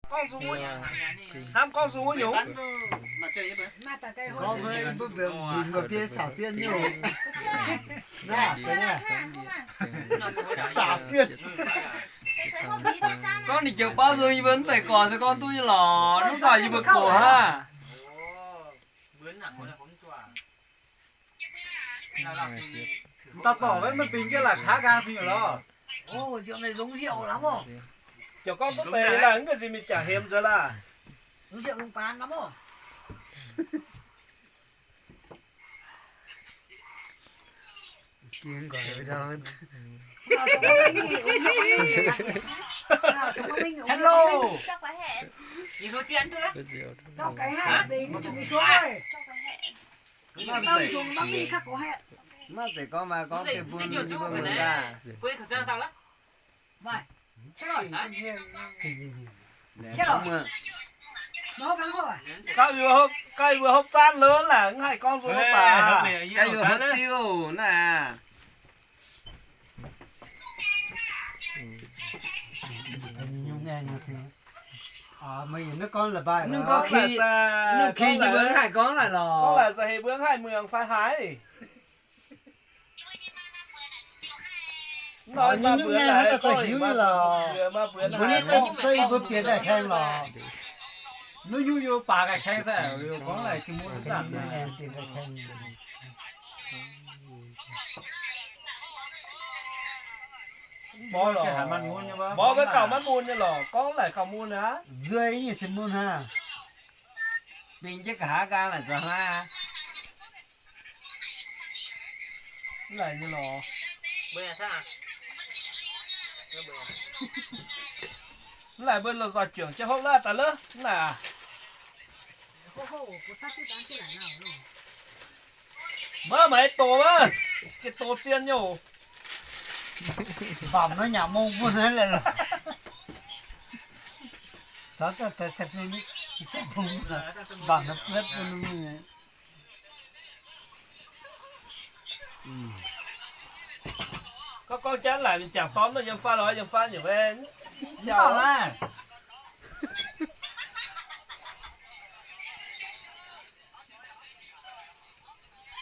Hnamv gorngv zuqc wuov nyungc. Gorngv mbuo mbienx saauc zienh nyungc. Naaiv, saauc zienh. Gorngv ninh jiex baauv nzung yie mbuo mv zeiz gorx se gorngv duqv nyei lorqc, mv baac yie mbuo gox hnangv. Dauh dorngc maiv bingx jienv laaix kaav nqaang zingh lorqc. Ziouc gorngv duqv deix laanh mv zingh mingh jangx hemx nzuonx laah. Maiv zeiz gorngv maaih gorngv deix bun mbuo muoz-doic. Gauh yie mbuo hopv zaanv lov naaic, mv haih gorngv nzung wuov baac gauh yie mbuo hopv diuv naaic. Ninh gorngv, ninh gorngv kì, ninh kì yie mbuo mv haih gorngv naaic lorqc. Gorngv naaic se heuc mbuo mv haih muangx fai haaix? Nyungc-nyungc naaiv haaix dauh za'hiuv nyei lorqc. Mbuo naaiv se yie mbuo bieqc ga'kaeng lorqc. Nyungc-nyungc yie mbuo baac ga'kaeng se gorngv laaic jiex mun zanc. Mborqv gauh maiv mun nyei lorqc, gorngv laaic gauh mun aqv. Nzueic nyei se mun hnangv. Bingx jienv nqa'haav nqaang laaic zoux hnangv. Mv laaic nyei lorqc. Mv laaic mbuo lomh nzoih juangc jienv hopv laav daaih lov. Mv naaic, maiv maaih doz wuov, gengh doz zien nyei oc. Mbamc naaiv nyanc mong bun naaiv laih lorqc. Caux daaih taux se bun, se bun mbamc naaiv buotv bun. Gorngv, gorngv jangv laaic mingh jangx dorn yiem fai lorz yiem fai nyungc, mv siau.